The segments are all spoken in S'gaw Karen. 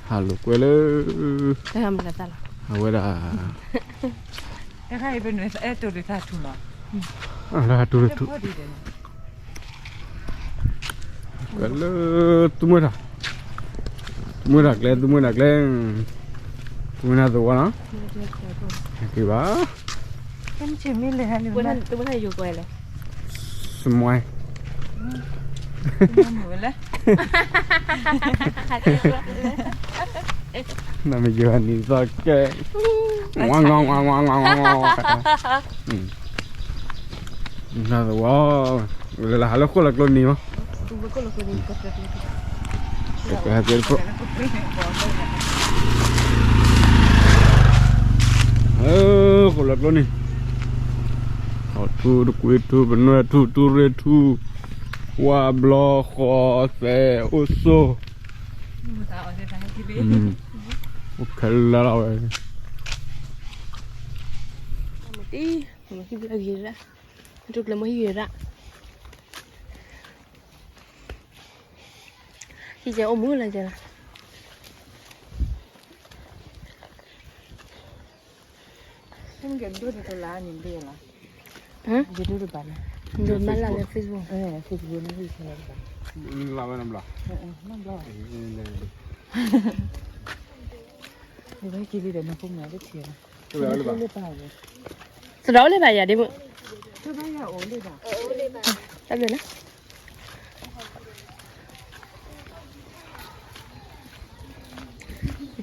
ဟးလိာ်ကွဲလၢ အဝဲဒၣ် တခါအံၤပနွဲအဲၣ်တိၤဒုးသးထူမး, အလၢဟးတိၤလၢထူ ကွဲလၢ သူမွဲထီၣ် သူမွဲထီၣ်ကျဲ သူမွဲထီၣ်ကျဲ သူမွဲထီၣ်သဝီနီၤ, က့ၤဘၣ် သူမွဲထီၣ်ယိၤကွဲလဲၣ် စမွဲ နမ့ၢ်ယိၤနံၤသီကဲ ဝါ နသဝီ လၢလၢဟးလၢဃိၣ်လီၤကျိနံၤမး ကဟဲက့ၤတခိၣ် ဃိၣ်လီၤကျိနံၤ ဟီၣ်ထူ တကွံထူ ပနွဲထူ တူရ့ထူ ဝါဘျီ ဃီ သဲး အိၣ်ဆိ အိၣ်ခဲလၢာ်လီၤဝဲ မ့ၢ်တံၢ် မ့ၢ်ဟံၣ်ဘျီဂ့ၤရၣ် မ့ၢ်တူၢ်ကျဲမ့ၢ်ဟံၣ်ဂ့ၤရၣ် ဟံၣ်ကဲအိၣ်မူလၢကဲလီၤ ဒိၣ်တလါန့ၣ်ဒိၣ်လီၤ ဒိၣ်တဘၣ်န့ၣ် ဒိၣ်မးလၢ Facebook Facebook န့ၣ် လါဝဲနဘျီ နဘျီ ဝဲက့ၤလံဒီးနဖိမုၣ်တထံၣ်လီၤ သရၣ်အိၣ်လၢဘၣ်ယၤဒ်မုၣ် တၢ်ဘျုးလၢ ယ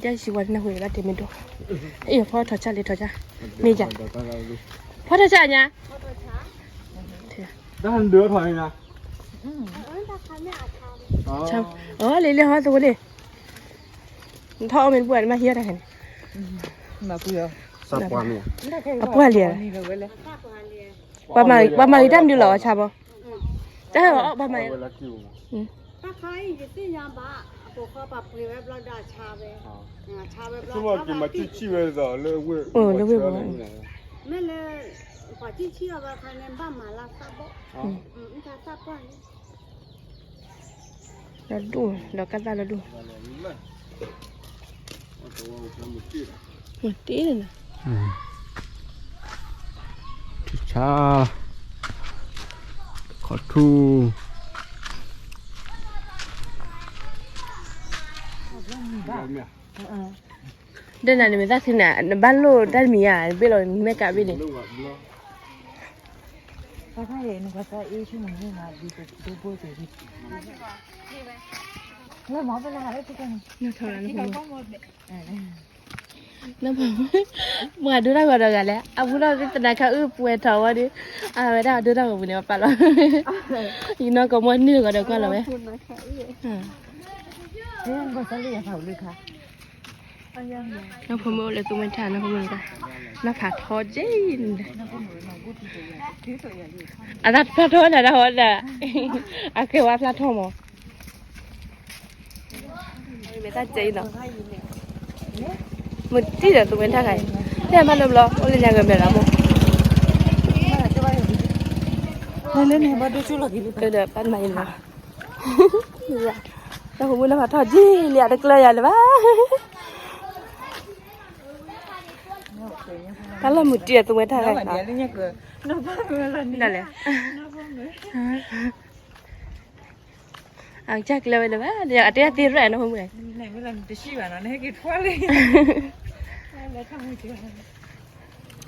တၢ်စံးဝါတနၢ်ဟူဘၣ်တဲမ့ၢ်ဒိၣ် အ့ၣ် ဖီထီၣ်ဆၣ်လံထီၣ်ဆၣ် မ့ၢ်ယၤ ဖီထီၣ်ဆၣ်ညါ တၢ်ဒၢထီၣ်န့ၣ် အီၤလံလံဟီသဝီလံ နထီၣ်အီၣ်မ့ၢ်တပှၢ်န့ၣ် မၤဟံးအီၣ်တၢ်ခဲန့ၣ် အပှၢ်လံ ပှၤမၤဂ့ၤတၢ်မနုၤလီၤအီၤဆါဘီ တၢ်ဟဲဘၣ်အီၣ်ပှၤမၤဂ့ၤ တၢ်ခါအံၤယသ့ၣ်ညါဘၣ် အပိာ်ခွါပာ်ပှ့ၤဝဲဘျီဒီးအဆါဝဲ အဆါဝဲဘျီ လၢဝ့ၢ်ပူၤ မ့ၢ်လၢ ပှၤကံၣ်ဆံၣ်အီၤဘၣ်ခါန့ၣ် ဘၣ်မၤလၢသးဘီၣ် အတၢ်သးပှၢ်န့ၣ် ဒီဒူၣ် ဒီးကၢ်သၣ်လီၤဒူၣ် မတ့ၢ်န့ၣ် ထံဆါ ခီထူ ဒီးနၤန့ၣ် မ့ၢ်သးသ့ၣ်နၤ နဘၣ်လိၣ်တၢ်တမံၤဧါ ဘ့ၣ်လီၤနမဲာ်ကးဘ့ၣ်န့ၣ် လၢမ့ၢ်ပနၢ်ဟးလၢထံကီၢ်န့ၣ် ပှၤဒိတၢ်ဂီၤဒီးဂၤလဲၣ် အဘူးဒီးသနာ်ခါအုၣ်ပှဲၤထီၣ်ဝဲဒီး အဝဲဒၣ်ဒိတၢ်ဂီၤပူၤန့ၣ် ပပာ်လီၤ ယနီၢ်ကီၢ်မီၢ်န့ၢ်ဂီၤဒီးကွၢ်လီၤဝဲ နီၢ်ဖိမုၣ်အိၣ်လၢသူမွဲထါ နီၢ်ဖိမုၣ်န့ၣ် နီၢ်ဖးထီက့ၤ အသးဖျါထီန့ၣ်ဒၣ်ဟီဒၣ် အကဲဝဲဖျါထီမး မ့ၢ်တၢ်ကဲအံၤနီၤ မုၢ်တံၢ်ဒီးသူဝဲတၢ်ဂၤအံၤ တဲမးလၢဘျီ အိၣ်လၢညါဂဲၤမဲာ်ရမိၢ် လၢန့ၣ်ဘၣ်ဒိၣ်ကၠိလီၤက့ၤလံ ကဒီးပၢ်မၤအံၤလီၤ တၢ်ဟိမုၣ်နီၢ်ဖးထီက့ၤလံ အတကျၢၤယၤလၢၤဘၣ် တၢ်လၢမုၢ်တံၢ်ဒီးသူဝဲတၢ်ဂၤအံၤနီၤ ဒ်လဲၣ် အကစၢ်ကျၢၤဝဲလၢၤဘၣ် အတဲအသ့ရဲၣ်နီၢ်မုၣ်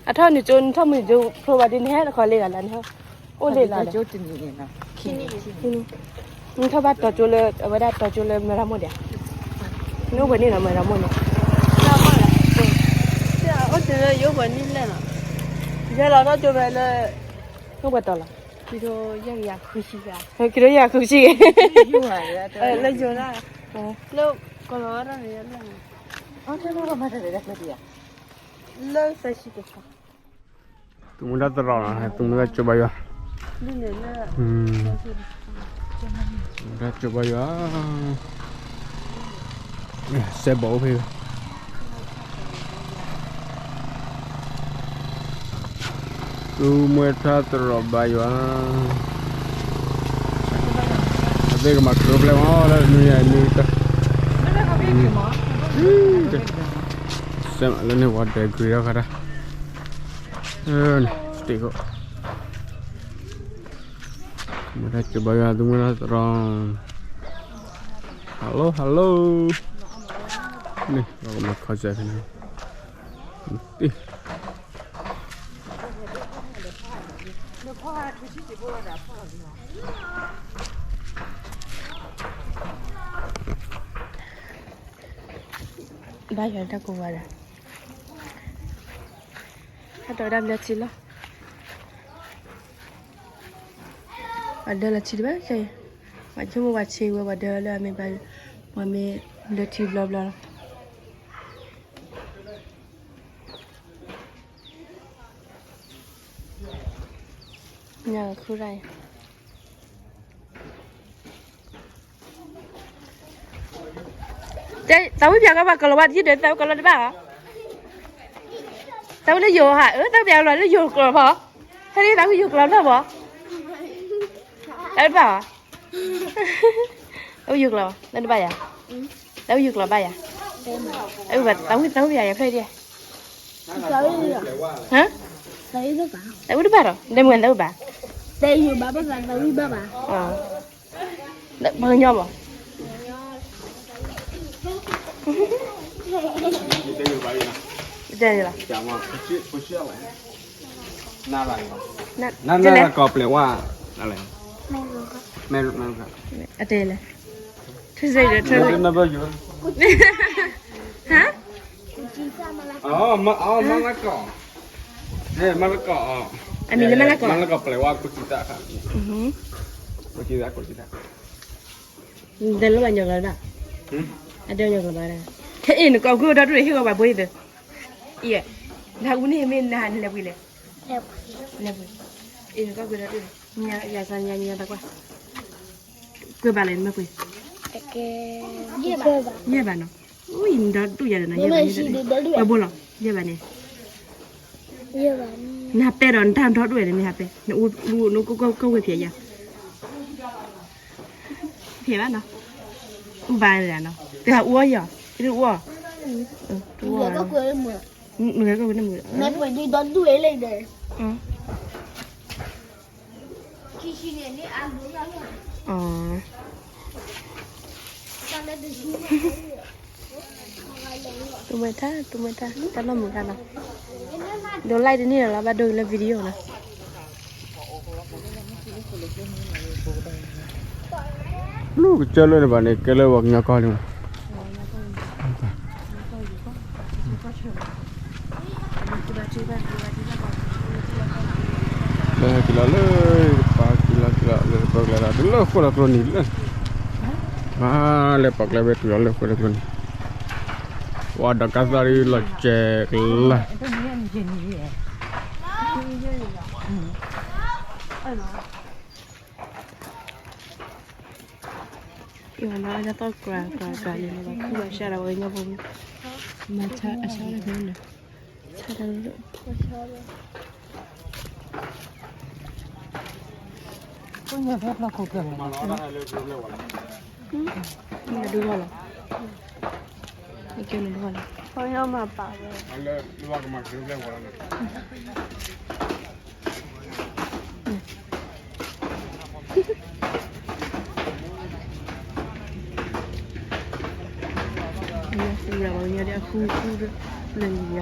အထီၣ်နုာ်ကၠိ နထီၣ်မုၢ်ကၠိဖျိဘၣ်ဒ်နဟဲတခီလ့ဂၤလၢနဟဲ အိၣ်လ့လီၤဒီး နထီၣ်ဘၣ်တီၤကၠိလၢ အဝဲဒၣ်တီၤကၠိလၢမဲရမိၢ်ဒံးဧါ နအိၣ်ပှဲၤန့ၣ်လီၤ မဲရမိၢ်န့ၣ် အိၣ်တုၤလၢယအိၣ်ပှဲၤနံၣ်လဲၣ်လီၤ ယဲလီၤထီၣ်ကၠိဖဲလၢ အိၣ်ပှဲၤတီၤလီၤ ခံကထိယဲၢ်ကယၤဃုဆံဂ့ၤ ခံကထိယဲၢ်ကယၤဃုဆံဂ့ၤ လၢယိၤဒၣ် လၢကီၢ်လီၤဝဲဒၣ်န့ၣ် လၢသၢဆံတခါ သူမုၢ်ဒၣ်သရီလီၤ သူမုၢ်ဒၣ်ကၠိဘါယွၤ ဒ်န့ၣ်လၢ သူမုၢ်ဒၣ်ကၠိဘါယွၤ စဲဘီအိၣ်ဖဲ သူမွဲထါသရီဘါယွၤ ကမၤခရူၣ်ဖျဲၣ်မးလၢနွံယၤနွံတၢ်, စဲမးလၢန့ၣ် ဝါဒဲးဂ့ၤထီၣ်ခါတၢ်, စတ့ၢ်ကိး, မ့ၢ်တၢ်ကဘါယွၤသုမုၢ်လၢ်သရီ, hello hello, န့ၣ် ပကမၤခီစဲဖဲန့ၣ်, တ့ၢ် ဘါယွၤတၢ်ကိးဂၤဒဲး, ဟဲဒီးဝဲဒၣ်ဘျၢထံလီၤ, ပှၤဒၢလီၤထံတဘၣ်ခဲအံၤ, ပှၤဆိကမိၣ်ပှၤဆ့ဝဲ ပှၤဒၢလၢအမ့ၢ်ဘါ, ပှၤမ့ၢ်ဘျၢထံဘျီဘျီလီၤ. ညါခူရၢ်အံၤ, တဲသးဝံၣ်ပၠးကီးဘၣ်ကလီၤဝါတယုၢ်ဒီး သးဝံၣ်ကလီၤတဘၣ်ဧါ, သးဝံၣ်လၢယိၤဧါ, အၢ သးဝံၣ်ပၠးကလီၤလၢယိၤကလီၤ, ဖဲန့ၣ်သးဝံၣ်ယိၤကလီၤဘၣ်ဘၣ်, သးဝံၣ်တဘၣ်ဧါ, သးဝံၣ်ယိၤကလီၤ, သးတဘၣ်ယၤ, သးဝံၣ်ယိၤကလီၤဘၣ်ယၤ, သးဝံၣ်ပၠးယၤဖဲဒၣ်, ဟါ, သးဝံၣ်တဘၣ်ဒီး လဲၤမုၢ်သးဝံၣ်ဘၣ်, ပှၤကညီမး, တဲလီၤ, နမ့ၢ်ကီၢ်ပျဲၢ်ဝါ, အတဲလဲၣ်, ထူစ့ဒီးထူ, ဟါ, မ့ၢ်လၢကီၢ်, အမံၤလၢမ့ၢ်လၢကီၢ်, မ့ၢ်လၢကီၢ်ပျဲၢ်ဝါ ကူစံသး, ကူစံသး, ကူစံသး, တဲလၢဘၣ်ညီကျိာ်ဘၣ်, အတဲညီကျိာ်ဘၣ်, ခဲအံၤနကီၢ်ကွံာ်ဝဲဒီဒူၣ်န့ၣ် ဟ့ၣ်ဂီၤဘၣ်ဘိအံၤသ့, အံၤ, နဟးအူန့ၣ်မ့ၢ်နဟးနလဲၤပှ့ၤလဲၣ်, လဲၤပှ့ၤ, အံၤနကီၢ်ကွံာ်ဒီဒူၣ်န့ၣ်, ယၤစၢ်ညါညါတကွၢ်, ကွဲးဘၣ်လဲၣ်နမ့ၢ်ပှ့ၤ, ယဲၢ်ဘၣ်နီၤ, အံၤနဒီဒူၣ်ယၤဒီးနီၤ, ယဲၢ်ဘၣ်န့ၣ်, ကွဲးဘိလီၤ, ယဲၢ်ဘၣ်န့ၣ်, နဟးပဲဒီးနတၢ်ဒီဒူၣ်ယၤန့ၣ် နဟးပဲ, နအူ, နအူ, နကီၢ်ဝဲဖျဲးယၤ, ဖျဲးဘၣ်နီၤ, အူဘၣ်နီၤ, တဟးအူအီၤယီၤ, တအူအီၤ, တအူအီၤ, နကီၢ်ကွံာ်န့ၣ်မုာ်, သူမွဲထါ, သူမွဲထါ, တၢ်လီၢ်မုာ်ခါလီၤ, ဒိးlikeတန့ၢ်လီၤ ဘၣ်ဒိလၢ video လီၤ. လူကစၢၢ်လၢနဘၣ်န့ၣ် ကဲလၢပှၤကညီကီၢ်လံမး, လၢက့ၤလီၤလၢ, ပာ်က့ၤလီၤက့ၤလီၤလၢပှၤကျဲလီၤ တုၤလၢဃိၣ်လီၤကျိနံၤလၢ, မၤလၢပှၤကျဲဝဲတုၤလီၤလၢဃိၣ်လီၤကျိနံၤ, ဝါဒီးကါသီၣ်ဒ်လီၤစဲးကလၢာ် အံၤမ့ၢ်အတၢ်သီၣ်ကြၤကြၤကြၤန့ၣ် ဘၣ်ခူဘၣ်ရှါဒီးပှၤကညီဖိ, မၤဆါအဆါလၢန့ၣ်, ဆါတၢ်လၢ, မၤဒုဂီၢ်လီၤ, မၤပာ်ဝဲ ပှၤကညီဒ်အဃူဃူဒီး လၢာ်လံၤလီၤ,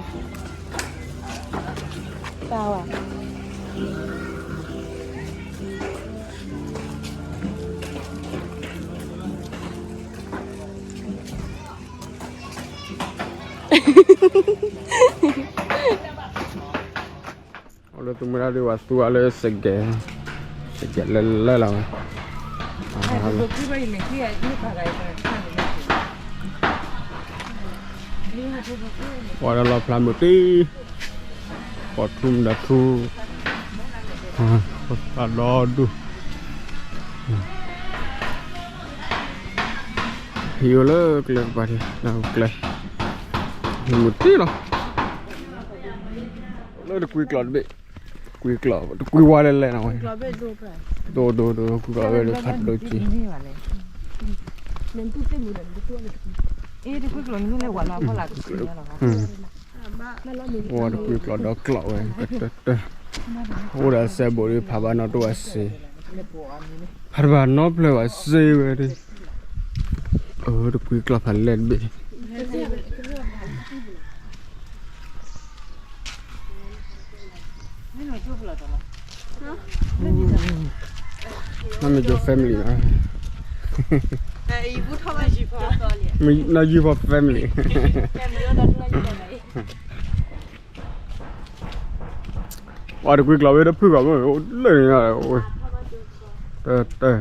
ပာ်ဝဲ, အိၣ်လၢသူမုၢ်ဒၣ်ဒုးဝဲသူအီၤလၢစကဲး, စကဲးလၢလၢလီၤဝဲ, ပှၤဒီးလီၤဖျါမုာ်တ့ၢ်, ပှၤထူမုၢ်ဒီးထူ, ပှၤဒီဒူၣ်, ဟံးအိၣ်လၢကျဲကပၤဒံး, ကျဲ, ဟံးမုာ်တ့ၢ်လီၤ, လၢတကွံကျိာ်တဘ့ၣ်, ကွံကျိာ်, တကွံဝါလဲၣ်လဲၣ်နီၤဝဲ, ကျိာ်ဘ့ၣ်ဒိၣ်ဖျၢၣ် ဒိၣ်ဒိၣ်ဒိၣ် ကွံာ်ကျီၢ်ဝဲဒီးဖးဒိၣ်က့ၤ, ဝဲတကွံာ်ကျီၢ်ဒီးကျီၢ်ဝဲ တၢ်တၢ်တၢ်, အိၣ်ဒီးစဲးဘိးဒီး ဖးဘၣ်နီၣ်တအိၣ်ဝဲစ့, ဖးတဘၣ်နီတဖျၢၣ်ဘၣ်စ့ဝဲဒီး, အၢ တကွံာ်ကျီၢ်ဖးလဲၢ်တဘ့ၣ် မ့ၢ်ကၠိ family နီၤ, နီၢ်ယုၢ်ဖီ family, ဝဲတကွံာ်ကျီၢ်ဝဲတဖုၣ်ဂီၢ်မ့ၢ်အိၣ်လၢန့ၣ်, တၢ်တၢ်,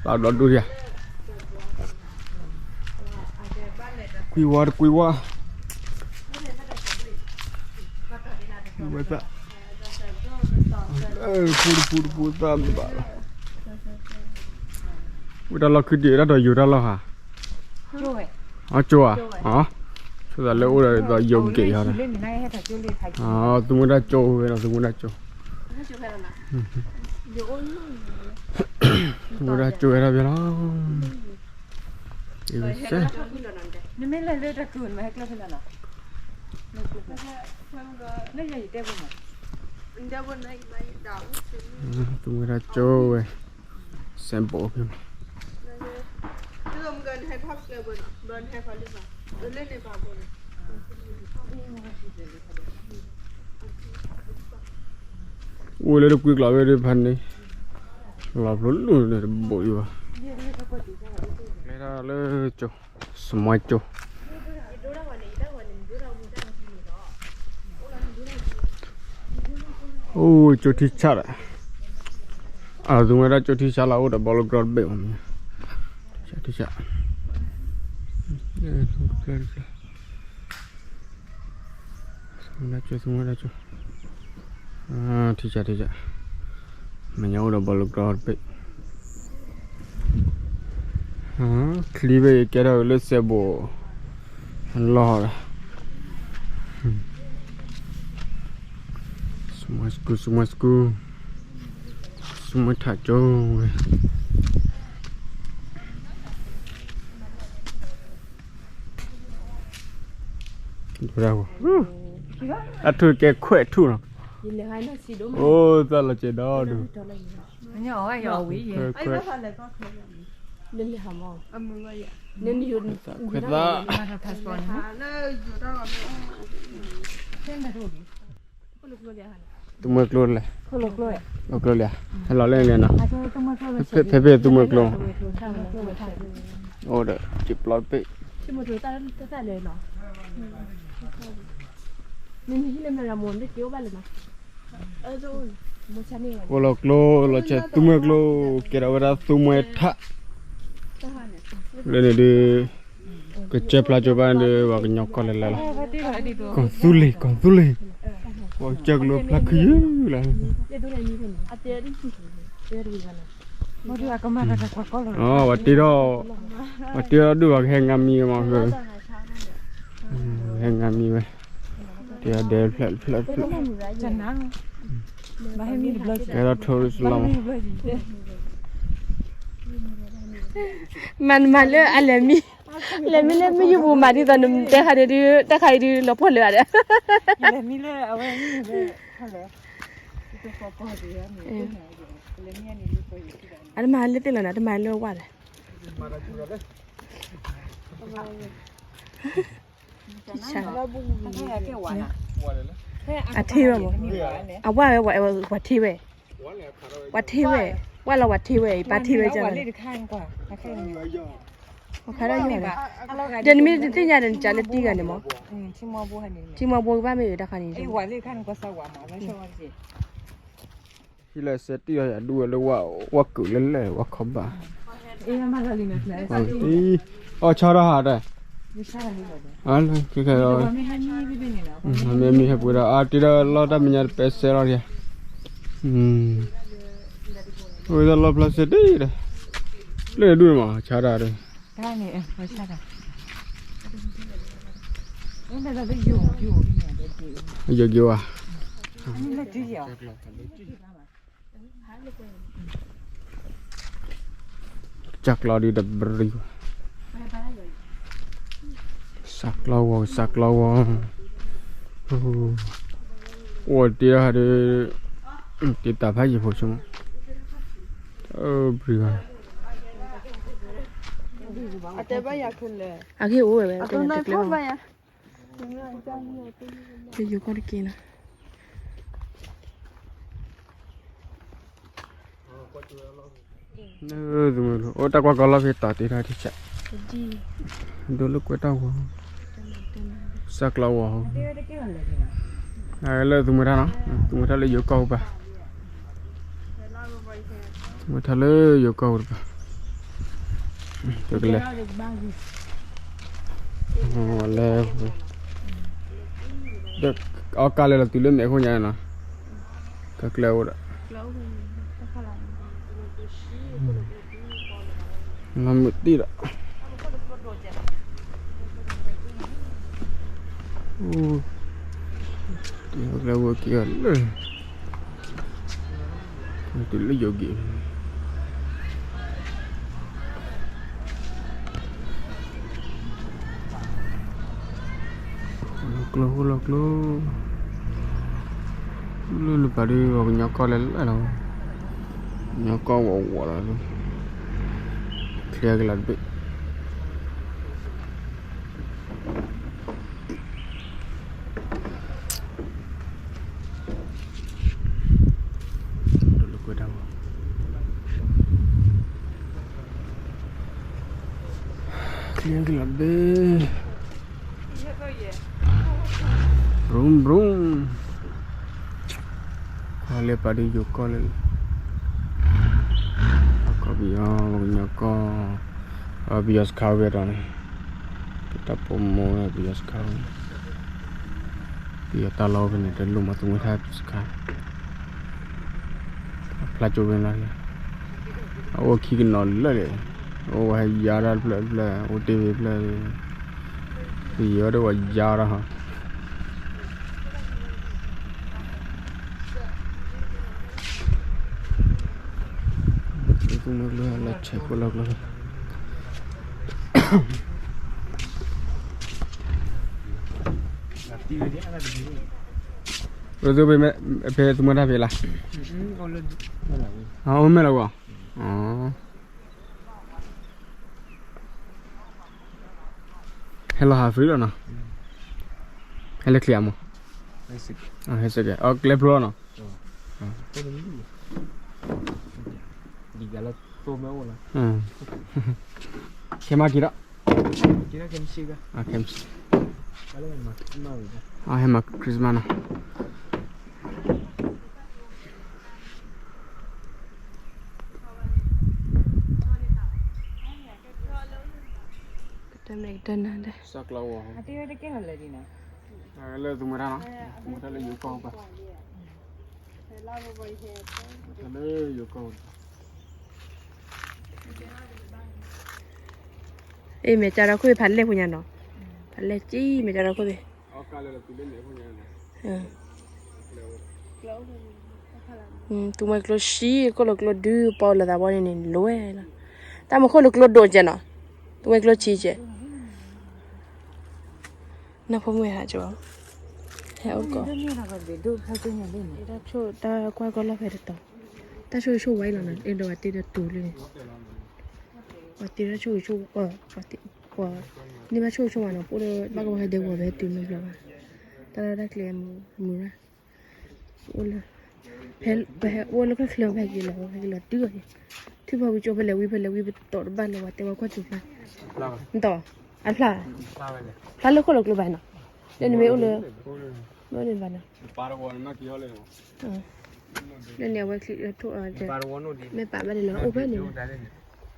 တၢ်ဘျီဒိၣ်ယၤ, ကွံာ်ဝါတကွံာ်ဝါ, ဝဲသၣ် ဖူတဖူတဖူသၣ်ဘၣ်လီၤ, ဝဲတၢ်လီၢ်ခုဒံး တၢ်ဒီးယိၤတၢ်လီၢ်ဧါ, အကၠိဧါ, ဆိသးလၢအိၣ်ဒီးယိၤက့ၤဟီဒီး, သုမ့ၢ်တၢ်ကၠိဝဲဒီး သုမ့ၢ်တၢ်ကၠိ, သုမ့ၢ်တၢ်ကၠိဝဲဒၣ်ဖဲလီၤ, စဲး သုမ့ၢ်တၢ်ကၠိဝဲ, စဲးဘိးဖဲမး, အိၣ်လၢတကွံာ်ကျီၢ်ဝဲဒၣ်ဖဲန့ၣ်, လီၤဖျိလူၢ်န့ၣ်တဘိးအံၤဘၣ်, လဲၤဒၣ်လၢကၠိ, စမွဲကၠိ အိၣ်ကၠိထံဆးဒီး, အသုမ့ၢ်ဒၣ်ကၠိထံဆးလီၤ အိၣ်ဒီးဘီလီကရီတဘ့ၣ်မး, ထံဆး, သုမ့ၢ်ဒၣ်ကၠိ, သုမ့ၢ်ဒၣ်ကၠိ, ထံဆးထံဆး, မဲာ်ညါအိၣ်ဒီးဘီလီကရီတဘ့ၣ် ချံဘ့ၣ်ကဲထီၣ်လၢစဲးဘိး, လီၤဒီး, စမွဲစကူ, စမွဲစကူ, စမွဲထးကၠိဝဲ, အထူၣ်ကဲခွဲးထူၣ်နီၤ, အိၣ်သၣ်လီၤကဲဒီဒူၣ်, ခွဲးခွဲး, ခွဲးသၣ်, သုမွဲကျိလဲၣ်, ကျိလဲၣ်ဧါ, ဟဲလီၤလၢန့ၣ်နီၤ, ဖဲဖဲသုမွဲကျိ, အိၣ်ဒီး က့ပျီတဘ့ၣ် အိၣ်လီၤကျိ လီၤဆဲးသူမွဲကျိ, ကဲထီၣ်ဝဲဒၣ်သူမွဲထး, လၢန့ၣ်ဒုး, ကစၢၢ်ဖျါကၠိဘၣ်ဒုး ပှၤကညီကီၢ်လဲၤလဲၤလီၤ, ကီၢ်သူလ့ၤ ကီၢ်သူလ့ၤ, ပှၤကစၢၢ်ကလိဖျါခုယုၢ်လီၤ, ပှၤတ့ထီၣ်, ပှၤတ့ထီၣ်ဒုး ပှၤကဟဲငါမံဝဲမး, ဟဲငါမံဝဲ, တ့ထီၣ်ဒဲဖျၢၣ်ဖျၢၣ်ဖျၢၣ်, ကဲထီၣ် tourist လီၤမး, မၤနမၤလၢအလဲၤမံ, လဲၤမံလၢမုၢ်ယူပူၤမး ဒ်သိးနတဲခါန့ၣ်ဒုး တၢ်ခါအံၤဒုးလီၤပှီၢ်လၢၤဧါဒီး, အတမၤလၢသ့ၣ်လီၤနၤ တမၤလၢဝၣ်ဒီး အထ့ဝဲမး, အဝၣ်ဝဲ ပှၤထ့ဝဲ, ပှၤထ့ဝဲ, ဝၣ်လီၤပှၤထ့ဝဲ ပၢ်ထ့ဝဲကန့ၣ်, ပှၤခါဒၣ်ယိၣ်ဒီး, ဒီးနမ့ၢ်တသ့ၣ်ညါဒီး နကးလၢတံၢ်ဂၤန့ၣ်မး, ထံမီဘိဘၣ်မ့ၢ်တၢ်ခါန့ၣ်, ဟံးလၢစဲးတံၢ်အီၤ ယဒူၣ်ဝဲလၢဝၣ်, ဝၣ်ကုာ်လၢလဲၣ် ဝၣ်ခီဘၣ်, အီၣ်ဆါထီၣ်ဟးဒီး, ခဲခဲ, မ့မ့ၢ်ဟဲပှ့ၤဒီး အါတ့ဒီးလီၢ်တၢ်မဲာ်ညါတပဲစဲလီၤဒံး, ဝဲဒၣ်လီၢ်ဖျါစဲးတံၢ်ဒီး, လၢဒူၣ်မး ဆါတၢ်ဒီး, ယိာ်က့ၤဝဲ, ကစၢ်ကျီဒ်တဘရံၤ, စၢ်ကျီဝီၤ စၢ်ကျီဝီၤ, အိၣ်တ့ၢ်ဟးဒီး တ့ၢ်တၢ်ဖးယံၤဖိဆိကမိၣ်, ဘရံၤဘၣ်, အတဲဘၣ်ယၤခဲလၢာ်, အဂ့ၢ်အိၣ်ဝဲ, တကျဲဘၣ်, ယိၤကီၢ်တက့ၢ်နီၤ. အိၣ်တၢ်ကွၢ်ကီလီၢ်ဖဲတီၤတ့ထီၣ်ထံဆး, ဒိၣ်လၢကွဲတၢ်ဝီၤ, စၢ်ကျီဝီၤ, လၢသုမွဲထါနီၤ, သုမွဲထါလၢယိၤကီၢ်ပူၤဘၣ်, သုမွဲထါလၢယိၤကီၢ်ပူၤတပၤ, လဲၤ ဒီးအီၣ်ကါလဲၤလီၤတုၤလၢမဲာ်အဃိညါနီၤ, ကကျဲအိၣ်ဒီး လီၤမုာ်တံၢ်ဒီး ကကျဲဝဲက့ၤအီၤလၢ တုၤလၢယိၤက့ၤ လီၤကျိ လီၤကျိ, လၢလၢပာ်ဒုး ပှၤကညီကီၢ်လဲၣ်လၢလီၤ, ကညီကီၢ်ဝီၤဝီၤလီၤ, ချ့ကလီၤတဘ့ၣ် ဒိၣ်လၢကွဲတၢ်ဝီၤ, ချ့ကလီၤတဘ့ၣ် ဘြူၣ်ဘြူၣ်, လဲၤပာ်ဒုးယိၤကီၢ်လၢ ကီၢ်ပယီၤ ပှၤကညီကီၢ်, ပယီၤစခါဝဲဒီးန့ၣ်, တၢ်ပိာ်မိၢ်ဝဲပယီၤစခါဝဲ, ပယီၤတၢ်လီၢ်ဖဲန့ၣ် တလိၣ်မၤသူၣ်မၤထါပယီၤစခါ, အဖျါကၠိဝဲလီၤ, အအိၣ်ခံကနီၤလၢာ်လဲၣ်, အိၣ်ဝဲဟဲယါတၢ်တဖျၢၣ်တဖျၢၣ် အိၣ်တ့ၢ်ဝဲတဖျၢၣ်, ပယီၤဒီးဝဲယါတၢ်ဟီ သူမွဲကျိလၢဆဲးခိၣ်လီၤကျိ, ဖဲသူမွဲတၢ်ဖဲလၢ, အိၣ်မဲာ်လီၤဝဲ, ဟဲလီၤဟးဖရံလီၤနီၤ, ဟဲလၢချံအမး, ဟဲစ့ၢ်ကီး အကျဲဖျိလီၤနီၤ, ခဲမၤက့ၤဒီး, ဟဲမၤ Christmas နီၤ ကတၢၢ်မ့ၢ်ကတၢၢ်နၤဒီး, လၢသုမွဲထါနီၤ, မွဲထါလၢယိၤကီၢ်ပူၤဘၣ်, မွဲထါလၢယိၤကီၢ်ပူၤ, အ့ မဲာ်ကၠၢ်ဒီခိၣ်ဖးလဲၢ်ဖိညါနီၤ, ဖးလဲၢ်ကံ မဲာ်ကၠၢ်ဒီခိၣ်သ့ၣ် သူမွဲကျိဆံး ခိၣ်လၢကျိဒုးပီလၢသးဘီန့ၣ်န့ၣ် လိၤဝဲလီၤ, တၢ်မ့ၢ်ခိၣ်လၢကျိဒိၣ်ကဲနီၤ, သူမွဲကျိဆံးကဲ, နီၢ်ဖိမုၣ်ဟဲဟးကၠီ, ဟဲအိၣ်ကီး, တၢ်ဆိၣ်တၢ်ကွၢ်ကီလီၢ်ဖဲတတီၤ, တၢ်ဆိၣ်ဂ့ၤဆိၣ်ဝါအံၤလီၤနီၤ, အဲၣ်ဒိးဝဲတ့ဒီးတူၤလၢန့ၣ်, ပှၤတ့ဒီးဆိၣ်ဂ့ၤဆိၣ်ဝါ, ပှၤန့ၢ်ဘၣ်ဆိၣ်ဂ့ၤဆိၣ်ဝါနီၤ, ပအိၣ်လၢဘၣ်ကဝီၤဟဲဒဲကဝီၤဖဲတုၤမ့ၢ်ဘျီဘၣ်, တၢ်လၢတၢ်ကျဲမုာ်ရၣ်, အိၣ်လၢ, ပဟဲအိၣ်လၢချၢချၢ ပဟဲက့ၤလီၤ ပဟဲက့ၤလီၤတုၤအီၤန့ၣ်, ထံၣ်ဖီဝံကၠိဖဲလဲၣ်ဝံဖဲလဲၣ်ဝံ ပတီၢ်တဘၣ်လၢၤ ပှၤတဲဝဲကွၢ်စူၤဖျါ, မတီၢ်, အဖျါ, ဖျါလၢခိၣ်လၢကျိဘၣ်နီၤ, လၢနမ့ၢ်အိၣ်လၢ, မ့ၢ်အိၣ်လၢဘၣ်နီၤ, လၢန့ၣ်အဝဲချံ, မ့ၢ်ပာ်ဘၣ်ဒ်လဲၣ် အိၣ်ဖဲန့ၣ်,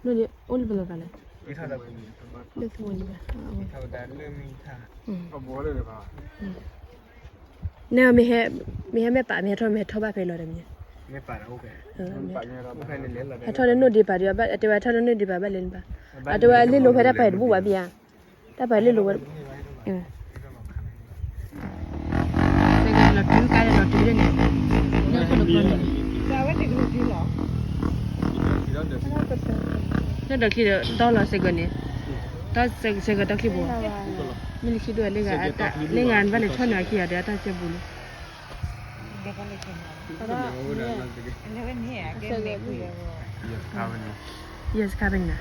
န့ၣ်အိၣ်လၢပလီၢ်ဘၣ်လဲၣ်, လၢသဝီန့ၣ်ဘၣ်, န့ၣ်မ့ၢ်ဟဲ, မ့ၢ်ဟဲမ့ၢ်ပာ် မ့ၢ်ဟဲထီၣ် မ့ၢ်ဟဲထီၣ်ဘၣ်ဖဲလီၤဒီးမ့ၢ်, ဟဲထီၣ်လၢနိၣ်ဒ့ပာ်ဒီး အတဲဝဲဟဲထီၣ်လၢနိၣ်ဒ့ပာ်ဘၣ်လဲၣ်န့ၣ်ဘၣ်, အတဲဝဲလ့လိၤဖဲတၢ်ပာ်တဘူၣ်ဘၣ်ဘၣ်, တၢ်ပာ်လ့လိၤဝဲ, လီၤတုၤကါလီၤတုၤန့ၣ်, လၢခိၣ်လၢကျိန့ၣ်, လၢဒီးခံဒီး တီလီၤစဲးကၢးန့ၣ်, တီစဲးကၢးတီချံဘိ, မ့ၢ်လၢခံဒိၣ်လၢဂၤအတၢ် လၢဂၤဘၣ်လဲၤဆီၣ်န့ၢ်အခံဂၤဒီး အတၢ်ကဲဘူးလီၤ. Yes, cabin န့ၣ်,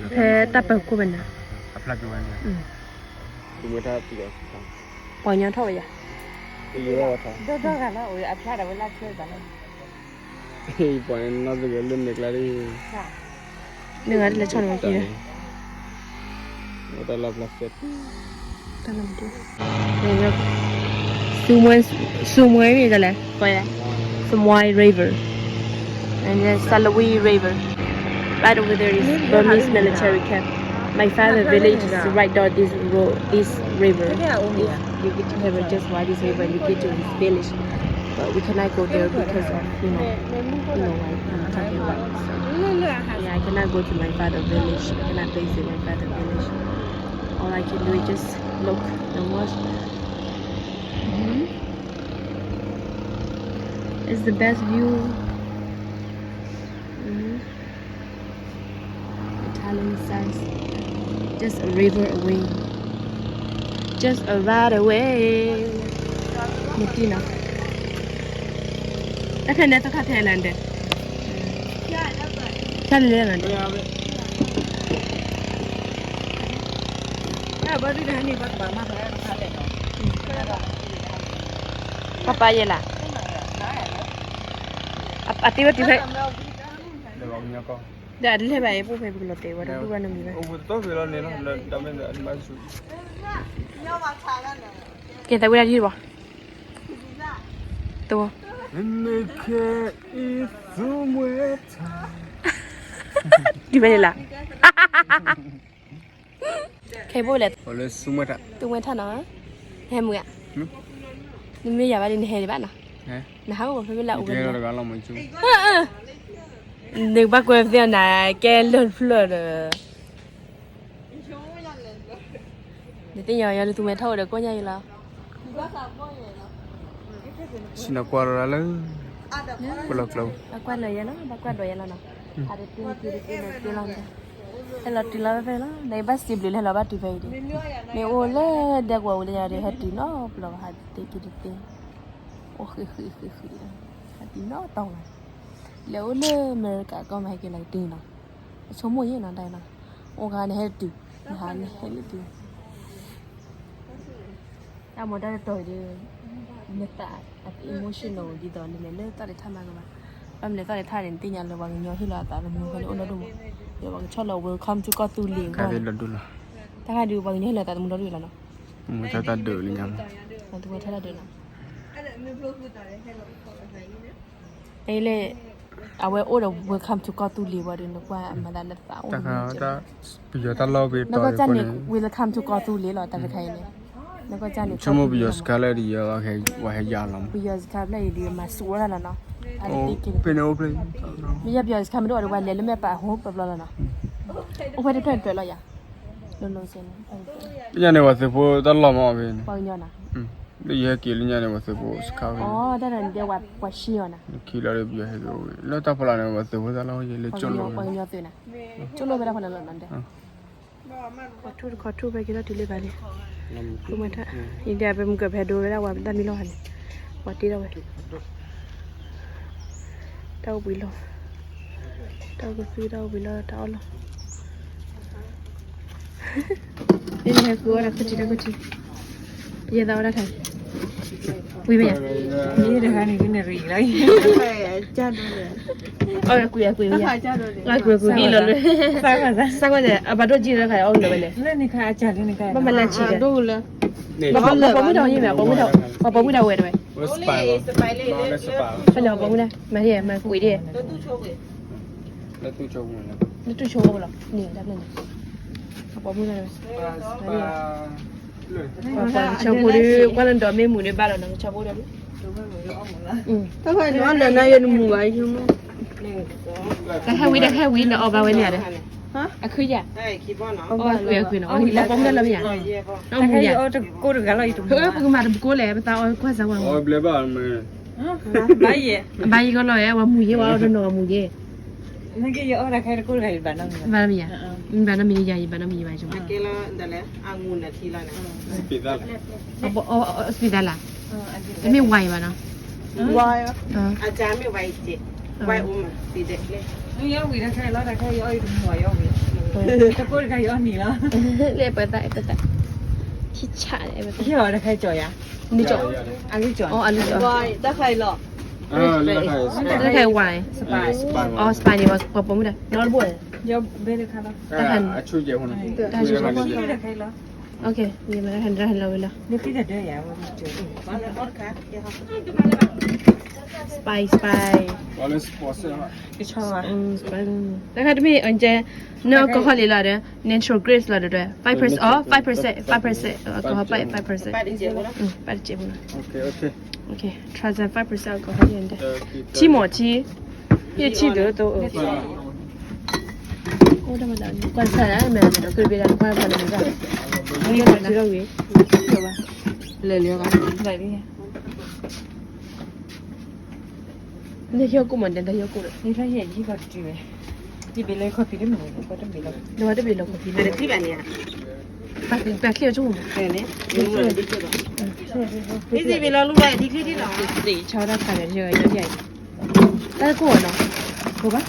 ဖဲတၢ်ပၢၤခိၣ်ဖဲန့ၣ်, ပှၤကညီထီၣ်ဝဲယၤ, ပှၤနီၢ်တဂၤလၢမဲာ်ကျါဒ် နဂၤတလဲၤဆီၣ်န့ၢ်အခံဒီး တၢ်လီၤပျၢ်စဲး Somewhere, somewhere မ့ၢ်တလဲၣ်, Somwai River and then Salween River. Right over there is Burmese military camp. My father village is right down this road, this river. If you get to heaven, just by this river, you get to his village. But we cannot go there because of, you know, you know what I'm talking about. So, yeah, I cannot go to my father village. I cannot visit my father village. All I can do is just look and watch. Mhm. It's the best view. Mhm. Italian size. Just a river away. Just a ride away. မတံနီၤ. တၢ်ဖဲန့ၣ်သခါထဲလၢဒဲး. တၢ်လဲၤလၢဒဲး. ပၢ်ပၢ်ယဲလၢ်. အတ့ဝဲတုၤဖဲ ဒီးအတလဲၤဘၣ်အံၤ ပအိၣ်ဖဲပကလီၤတဲာ်ဝဲ တဒူၣ်ဘၣ်နီတမံၤဘၣ်. ကဲ သးဝံၣ်ဒၣ်ဒ်ဘၣ်. တဝီ တုၤဖဲန့ၣ်လၢ်. ခဲဘိလဲၣ်. သူမှဲထၣ်နီၤ. ဟဲမုာ်ဧါ. နမ့ၢ်ယၤဘၣ်ဒီး နဟဲဒံးဘၣ်နီၤ. နဟးအိၣ်ဖဲမ့ၢ်လၢအိၣ်ဝဲ နဘၣ်ကွဲးသ့ၣ်နၤ ကဲလၢာ်တဖျၢၣ်ဒီး နသ့ၣ်ညါယၤဒုးသူမှဲထီၣ်အိၣ်ဒီးကိးညါအံၤလီၤ. ဆ့ၣ်နီၤကွၢ်လီၤလၢ ပလီၢ်ကျိ ဘၣ်ကွၢ်လီၤယဲလီၤ ဘၣ်ကွၢ်ဒီးယဲလီၤနီၤ. အတတုၤတတုၤတတုၤလီၤ ဟဲလီၤတုၤလီၤဖဲဖဲလီၤ နဘၣ်စံးဘျုးလၢဟဲလီၤဘၣ်တုၤဖဲအံၤဒံး မ့ၢ်အိၣ်လၢဒဲကဝီၤဝံၤလၢယၤဒီး ဟဲတုၤနီတဘျီဘၣ် ဟးတသ့က့ၤတသ့ အိၣ်ဃံးဃံးဃံးဃံး ဟဲတုၤနီတီၢ်ဝဲ လဲၤအိၣ်လၢအမဲရကၤကီၢ်မး ဟဲက့ၤလီၤကတုၤနီၤ အဆိကမိၣ်ယဲၢ်နီၤ တၢ်နီၤ အိၣ်ဂၤနဟဲတတုၤ နဟးနဟဲလၢတုၤ တၢ်မၤတၢ်တတီၤအံၤဒီး နသးအ emotional ဒ်သိးနလဲၤလၢသီၣ်တထါမးကဘၣ် ဘၣ်မနုၤသီၣ်တထါန့ၣ် နသ့ၣ်ညါလၢပှၤကညီဟ့ၣ်လီၤအသးသမူဖဲန့ၣ်အိၣ်လီၤဒိၣ်မး ဒီးပှၤကဆီၣ်လီၤ welcome to ကီၢ်သူလ့ၤအဂီၢ် တၢ်ခါဒုးပှၤကညီဟ့ၣ်လီၤသးသမူလီၤဒိၣ်လီၤနီၤ မ့ၢ်တၢ်တၢ်ဒုးလၢညါမး တၢ်ဝဲထီၣ်တၢ်ဒုးနီၤ အလဲၣ် အဝဲအိၣ်ဒီး welcome to ကီၢ်သူလ့ၤဝဲဒီး နကွၢ်အမၤသးနသးအိၣ် ပယီၤတၢ်လီၢ် welcome to ကီၢ်သူလ့ၤလီၤ တၢ်တခါအံၤန့ၣ် နကွၢ်န့ၣ် ဆိကမိၣ်ပယီၤစခါလၢဒ်ယၤ ပှၤဟဲယၤလီၤ ပယီၤစခါဖျၢၣ်အံၤဒ်မၤစူးဝဲဒၣ်လီၤနီၤ အတသ့က့ၤ ပယီၤပယီၤစခါမ့ၢ်တအိၣ်ဒီး ပှၤလဲၤလၢမဲာ်ပာ်အဟိပျီပျီလီၤနီၤ အိၣ်ဖဲတဖျၢၣ်တဖျၢၣ်လီၤယၤ လီၤလီၤဆဲး ပညါန့ၣ် ပှၤသုးဖိတၢ်လီၢ်မးအီၤဖဲန့ၣ် ပှၤကညီနီၤ လၢယဟဲက့ၤလၢညါန့ၣ် ပှၤသုးဖိစခါဖဲန့ၣ် တၢ်ဒီးနဒဲပှၤဆံးအီၤနီၤ ခံလီၤဒီးပယီၤဟဲက့ၤအိၣ်ဝဲ လၢတၢ်ဖီလာ်န့ၣ် ပှၤသုးဖိတၢ်လီၢ်ဝဲယဲလၢကၠိလိာ်ဝဲ ပှၤကညီသုးနီၤ ကၠိလိာ်ဝဲဒၣ်ဖဲန့ၣ်လီၤနီၤ ခီထူၣ်တခီထူၣ်ဖဲက့ၤထီၣ်တုၤလၢဘၣ်လံ ဃုမၤထၣ် ယဒၣ်ပမုၢ်ကၢၤဖဲဒိဝဲဒၣ်ဝဲတၢ်မံလီၢ်ဟါန့ၣ် ပှၤတ့ထီၣ်ဝဲ တၢ်အိၣ်ဘှံးလီၢ် တၢ်အိၣ်ကသုတၢ်အိၣ်ဘှံးလီၢ်တၢ်အီၣ်လီၢ် န့ၣ်ဟဲဃုအီၣ်ဒီးခိၣ်ထံးတၢ်ခိၣ်ထံး ယဲသးဝဲဒၣ်ခါ ဝံၤမ့ၢ်ယါ မ့ၢ်တခါန့ၣ်ကနရံၣ်လီၤ အီၣ်ကွံာ်အကွံာ်ဝံၤယါ ကွံာ်ကွံာ်ကွံာ်လီၤလၢ စၢ်ကွၢ်စဲး အဘၣ်ဒိၣ်ကံၢ်လၢခါအီၣ်လၢဝဲလဲၣ် ဘၣ်မၤလၢဆံးကဲ ပှၤပိာ်မုၣ်တၢ်အီၣ်ယဲၢ်မ့ၢ် ပှၤပိာ်မုၣ်တၢ် ပှၤပိာ်မုၣ်တၢ်ဝဲတဝဲ ဖဲန့ၣ်ပှၤပိာ်မုၣ်တၢ် မၤဟဲမၤကွံာ်ဒ် လၢတူၢ်ဆိဖိလီၤ န့ၣ်တၢ်ဖျၢၣ်န့ၣ် အပိာ်မုၣ်တၢ် ပှၤကဆီဖိဒီး ကွၢ်လၢဒီးမ့ၢ်မူၤဒီးဘၣ်လီၤနီၤ ကဆီဖိဒီး တၢ်ဖဲန့ၣ်အီၣ်လၢနၤယဲၢ်နမူၤဘၣ်ယဲၢ်မး တၢ်ဟဲဝံၤတၢ်ဟဲဝံၤနအီၣ်ဘၣ်ဝဲန့ၣ်ဒီး အခုယၤ အီၣ်ကွံာ်အကွံာ်နီၤ အီၣ်လၢပိာ်မုၣ်တၢ်လီၤမ့ၢ်ယါ နအီၣ်မူၤယၤ ပကမၤတပကိးလဲၣ် ပသးအီၣ်ကွၢ်စၢ်ဝဲ အီၣ်ဘျဲဘၣ်မ့ၢ် ဘါယဲ, ဘါယဲကီလီၤဝဲ ဝဲမူၤယဲ ဝဲအီၣ်တနီၤမူၤယဲ, နကယအီၣ်တၢ်ခဲတကိးတဂၤယဘၣ်နီတမံၤ, ဘၣ်နီတမံၤယၤ ယဘၣ်နီတမံၤယဘၣ်ယၤ, စပံးသါလါ, တမ့ၢ်ဝါယၤဘၣ်နီ, ဝါယၤ, တကိးတဂၤယအီၣ်နံၤလီၤ, လၢပသးပသး, ခံဆၣ်လၢပသး, တခါကၠီၤယၤ, နကၠီၤ, တၢ်ခါအံၤလီၤ, တၢ်ခါအံၤဝါ, အီ စပၢ်န့ၣ် ပှၤပိာ်မုၣ်တၢ် နီတဘိ, တၢ်ခါန့ၣ်, တၢ်ခါန့ၣ်, တၢ်ခါန့ၣ်လီၤဝဲလီၤ, စပၢ် စပၢ်, တၢ်ခါတမ့ၢ်အီၤကဲ, န alcohol လံလီၤဒီး natural grapes လီၤဒီး five percent, อ๋อ five percent, five percent alcohol, five percent, ပၢ်တစဲးဖိလီၤ, try five percent alcohol လံ, ထံမီၢ်ထံ, ယထံဒိၣ်သိ, ကွၢ်ဆၢမဲာ်ဒီးကဘ့ဒၣ်ကွၢ်ဖးလၢမုၢ်, မ့ၢ်ကွၢ်ဆၢထီၣ်ဝံၤ, လဲၤလၢ, နဟံၣ်ကိၣ်မး နဟံၣ်ကိၣ်ဒီး, ယဘ့ၣ်လၢခီၣ်ဖံးတမ့ၢ်, နဝဲတဘ့ၣ်လၢခီၣ်ဖံးန့ၣ်, ပှၤချ့အီၤဆိကမိၣ်, သ့ၣ်ဆါဝဲဒၣ်ခါန့ၣ် ယယၤအံၤ, တၢ်ကိၢ်အီၤနီၤ, ကိၢ်ဘၣ်,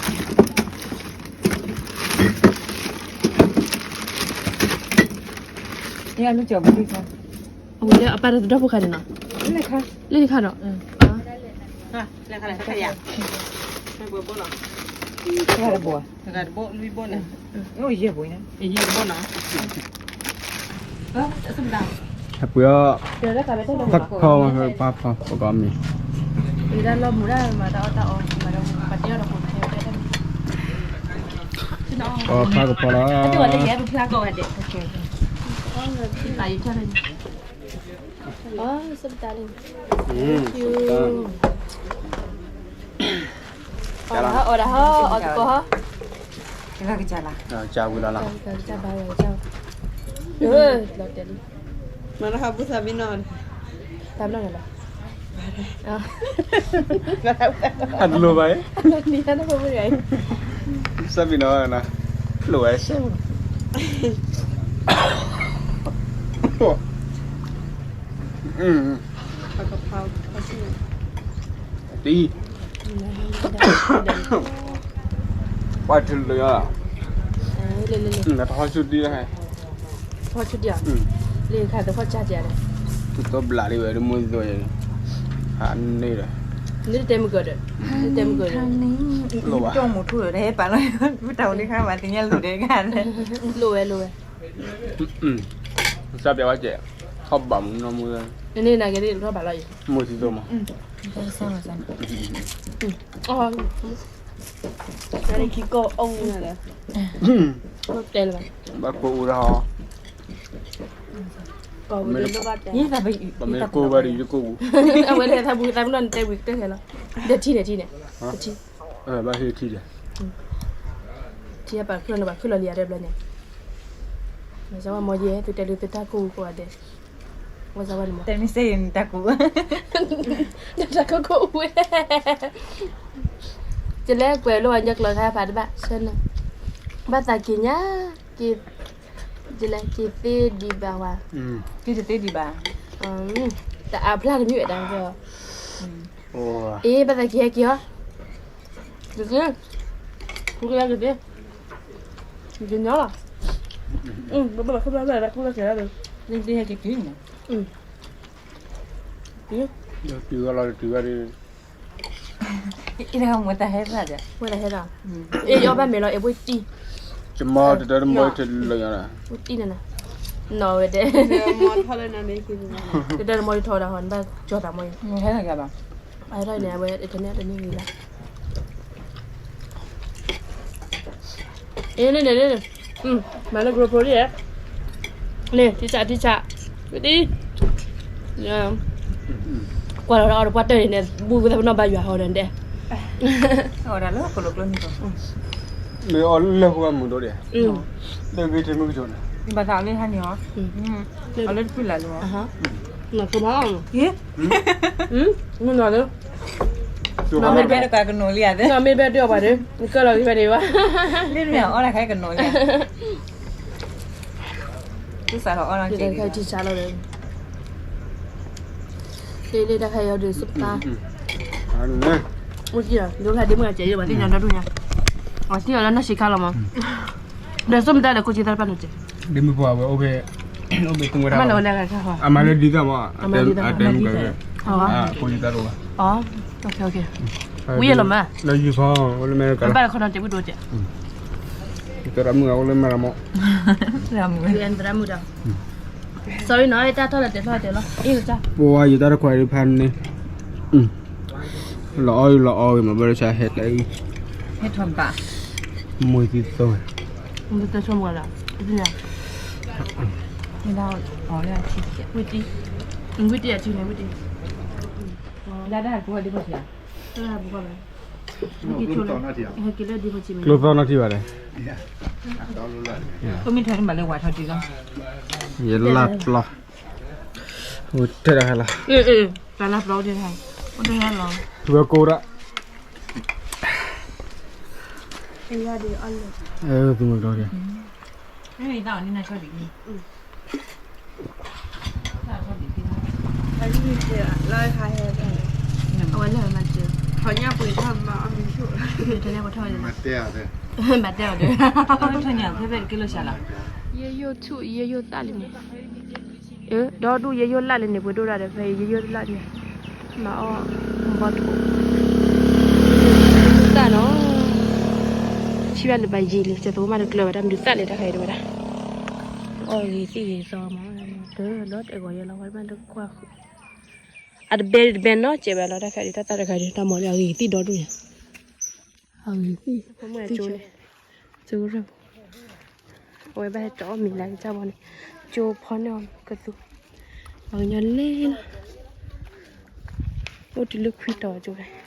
ယအလူၤကၠီၤဘၣ်ဒ်ခါ, အဝဲလၢအပၢ်တၢ်သဒီဖိခါန့ၣ်နီၤ, လၢခါ, လၢခါဒီး, တဂၤတဘိ, တဂၤတဘိလွံၢ်ဘိန့ၣ်, ယဲၢ်ဘိ, ယဲၢ်ဘိနီၤ, ဟဲပှ့ၤအီၤ, ဖးဖီ, ပကီမ့ၢ်, ပှၤဖးကဖီလီၤ, အီၣ်ဒၣ်ဟီ, အီၣ်ဒၣ်ဟီ, အီၣ်သကိးဟီ, ကစၢ်ဝံၤလီၤလီၤ, လီၤတဲာ်လံ, မၤတဟးဘူသးဘံနီၤ, သးဘံနီၤလီၤ, တလိၣ်ဘၣ်, နံၤဟဲနဖိမုၣ်ဂၤအံၤ, သးဘံနီၤ, လိၣ်ဝဲစဲး, တံၤ, ပှၤထူလၢယၤ, နထီၣ်ဆူဒံး, ထီၣ်ဆူဒံးဧါ, လၢခါသဖီၣ်ကၢ်ကၢ်ဒီး, တဘျးလံဝဲဒၣ်မုၢ်သိ, ဟးန့ၢ်ဒီး, နတဲမုၢ်ကီၢ်ဒီး, နတဲမုၢ်ကီၢ်ဒီး, လိၣ်ဝဲ, တၢ်အိၣ်ဒံးခါဘၣ်သ့ၣ်ညါလိၣ်ဒီး, လိၣ်ဝဲလိၣ်ဝဲ, စးပျးဝဲကဲ, ထီၣ်ဘၣ်မူနီၢ်မူ, နန့ၣ်နာ်က့ၤထီၣ်ဘၣ်လီၤအံၤ, မူသံသိမး, အီၣ်, တဲလၢၤဘၣ်, ဘၣ်ကိးအူရဟီ, မ့ၢ်ကိးဘၣ်ဒီးယကိးပူၤ, အဝဲလဲၤသးပူၤသးပူၤနီၢ်နတဲဝံၤကတၢၢ်ခဲလီၤ, ဒီးထံန့ၣ်ထံန့ၣ်, ဘၣ်ဟ့ၣ်ထံဒီး, ထံပာ်ခုၣ်လီၤန့ၣ်ပာ်ခုၣ်လီၤလံယၤတဲဘျီန့ၣ်, မၤစၢၤဝဲမီၤယဲ သုတဲဒုးသုတၢ်ကိၢ်ကိးဂၤဒဲး, ဝဲစၢၤဝဲန့ၣ်မီၤ, တဲမ့ၢ်စ့ၢ်ယၤန့ၣ်တၢ်ကိၢ်, တၢ်ကိၢ်ကိၢ်ဝဲ, ကလဲၤကွဲးလိာ်ဝဲညါကျိၤခါဖးတဘၣ်, ဆၢနၢ, ဘၣ်သးက့ၤညါ, က့ၤ, ကလဲၤက့ၤသ့ဒံးဘၣ်ဝဲ, က့ၤတသ့ဒံးဘၣ်, တအါဖျါတမံၤဝဲဒၣ်, အ့ ဘၣ်သးက့ၤဟဲက့ၤဟီ, က့ၤသ့, က့ၤသ့, က့ၤညီလီၤ, ဘၣ်ဘၣ်ခိၣ်ဘၣ်ဘၣ်ခိၣ်ဘၣ်ကဲၤလီၤ, က့ၤဟဲက့ၤက့ၤန့ၣ်, တုၤဂီၤလီၤတုၤဂီၤဒီး, အ့ တၢ်ဟဲသး, အ့ ယအီၣ်ဘၣ်မဲာ်လီၤ အ့ ဘိတံၢ်, ယမီတတၢတမီတထီလၢညါ, ဘိတံၢ်န့ၣ်, နီၢ်ဝဲဒဲး, တတၢတမီတထီဒီးဟီ နဘၣ်ကၠီၤသးမီ, အဟဲထီၣ်န့ၣ် အဝဲတန့ၢ်တန့ၢ်ဂ့ၤလီၤ အ့ န့ၣ်န့ၣ်န့ၣ်, မၤလၢ grocery န့ၣ်, ထံဆးထံဆး, ဝံၤဒံး, ကွၢ်လီၤဒီးအီၤဒီးပှၤတၢၢ်န့ၣ်န့ၣ် ဘူၣ်သးပနီၣ်ဘၣ်ယွၤဟီဒီးဒဲး, အီၣ်ဒၣ်လၢကလိးကျိနံၤ, မ့ၢ်အီၣ်လၢဟူအမုၢ်ဒိၣ်ဒဲး, လၢဂ့ၤထဲမုၢ်ကစီၣ်န့ၣ်, ဘၣ်သးအီၣ်လၢဟါန့ၣ်ဟီ, အီၣ်လၢတဖုလၢ်လၢ, မ့ၢ်နီၤလၢ နီၢ်မ့ၢ်တဘဲတကးကနိးလံဧါ, နီၢ်မ့ၢ်တဘဲဒုးအီၣ်ပှၤဒီး နကၢၢ်လီၤက့ၤဖဲန့ၣ်ဘၣ်, မ့ၢ်အီၣ်တၢ်ခဲကနိးလံဧါ, သုစးထီၣ်အီၣ်တၢ်ခဲက့ၤ, တၢ်ခဲအံၤဒုးစူၢ်ပတၢ်, လ့လ့တၢ်ခဲအံၤဒုးစူၢ်ပတၢ်, မ့ၢ်ကံၢ်လီၤ ဒိဖျါဒ့မုၢ်အစဲးယိဘၣ်သ့ၣ်ညါဒီဒူၣ်ညါ, အီၤသံအီၤလၢနီၢ်ဆံးခါလီၤမး, ဒီးစူၢ်ပတၢ်ဒီးကိးက့ၤသးတပာ်နီၢ်ကဲး, ဒ့မုၢ်ဖိအဝဲအိၣ်ဖဲ, အိၣ်ဖဲသ့ၣ်ဝဲဒၣ်, အမၤလၢဒ်သိးမး, အတဲမုၢ်ကဲး, ကိးက့ၤသးတအိၣ်ဘၣ်, ဝံၤလီၤမး, လၢယူၤဖီ, အိၣ်လၢမဲရကၤ, ဘၣ်လၢခီနီၤတဲဝံၣ်ဒိကဲး, သရၣ်မုၣ်အိၣ်လၢမဲရမး, သရၣ်မုၣ်ဒီး, sorry နီၤ တၢ်ထီၣ်လၢတဲာ်ထီၣ်တဲာ်လီၤ, အ့ၣ်ကစၢ်, ပဝါယတၢ်တခွါဒုးဖးန့ၣ်, လီၤအီၣ်ယလီၤအီၣ်ဂ့ၤမး ဘၣ်လၢဆါဟဲကျဲအံၤ, ဟဲထီၣ်ဘၣ်, မွေသံသိ, မွေသံသိမွေလီၤ, ဝံၣ်တံၢ်, ဝံၣ်တံၢ်အထံန့ၣ် ဝံၣ်တံၢ်, လၢဒၣ်ကဝဲၢ်ဒ့ဖိဆံးဧါ, ကျိသီနီၢ်ထံဘၣ်ဒီး, ယလၢပျီ, ထဲတၢ်ဟဲလီၤ, ဝဲကိးဒၣ်, သုမုၢ်ကီၢ်, အဝဲလၢမၤစၢၤ, မၤတဲအီၤဒီး, ယဲယိၣ်ထူၣ် ယဲယိၣ်သၣ်လံန့ၣ်, ဒီဒူၣ်ယဲယိၣ်လၣ်လံန့ၣ် ပှ့ၤဒိၣ်ဒၣ်ဒီး ဖဲယဲယိၣ်လၣ်န့ၣ်, မၤအီၣ်, ဘီထိၣ်, သၣ်နီၤ, ထံၣ်ဘၣ်လၢဘၣ်ယံာ်လံ ကသိးမးတကျၢၤဘၣ် တၢ်မနုၤသၣ်လဲၣ်တၢ်ခါအံၤတဝဲဒၣ်, အီၣ်ဂ့ၤသံဂ့ၤသီမး, တၢ်လီၤတအဲၣ်ဂီၤယဲလီၤ ဝဲမးတကွၢ်ဃုာ်, အတဘဲတဘဲနီတစဲးဘၣ်လီၤ တၢ်ခါအံၤ တၢ်သၣ်တခါအံၤ တၢ်မၤလၢအဂ့ၤသံဒီဒူၣ်ညါ, အဂ့ၤသံ, သု, အဝဲဘၣ်ဟဲတအီၣ်မ့ၤလၢကစၢ်ဘီန့ၣ်, ကၠိဖီန့ၢ်အီၤကသူ, ပှၤကညီလဲၣ်လီၤ, အိၣ်တုၤလၢခွံတီၤကၠိဖဲ ပ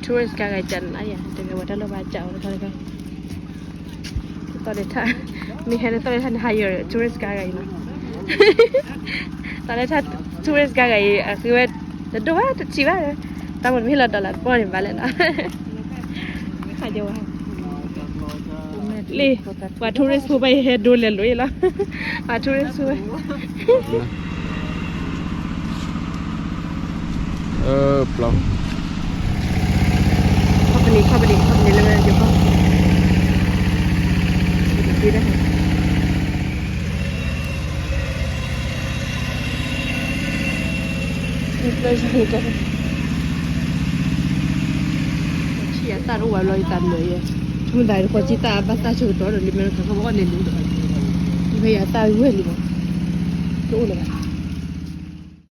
tourist ကါဂၤအံၤ ကနၤယၤ တဂၤဝဲတၢ်လီၢ်ဘၣ်ကးဝဲတခါတခါ, သီၣ်ဒဲးထၣ်, မ့ၢ်ဟဲလၢသီၣ်ဒဲးထၣ်န့ၣ် hire tourist ကါဂၤအံၤနီၤ, သီၣ်ဒဲးထၣ် tourist ကါဂၤအံၤ အဃ့ဝဲ တဒိၣ်ဘၣ်တထံၣ်ဘၣ်, တၢ်မ့ၢ်တမ့ၢ်လီၤဒီးလၢတပီၢ်န့ၣ်ဘၣ်လဲၣ်နီၤ, ခါကဝဲ လံ, ပှၤ tourist ဖိဘၣ်ယဟဲဒိလဲၤလိာ်အံၤလီၤ, ပှၤ tourist ဖိဝဲ, ပျီ, company company company လၢယိၤကီၢ်, ထံၣ်အသၣ်တအိၣ်ဝဲဘျီ ယသးနၢၤယဲ, မုၢ်သးတဃီၤကံသၣ်ဘၣ်သၣ်ဆၢကတီၢ်ဒီး လံမဲရကၤခီဘၣ်အီၣ်လဲၤလံ, ဖဲယသၣ်ဝဲလံမး, တအိၣ်လၢၤဘၣ်,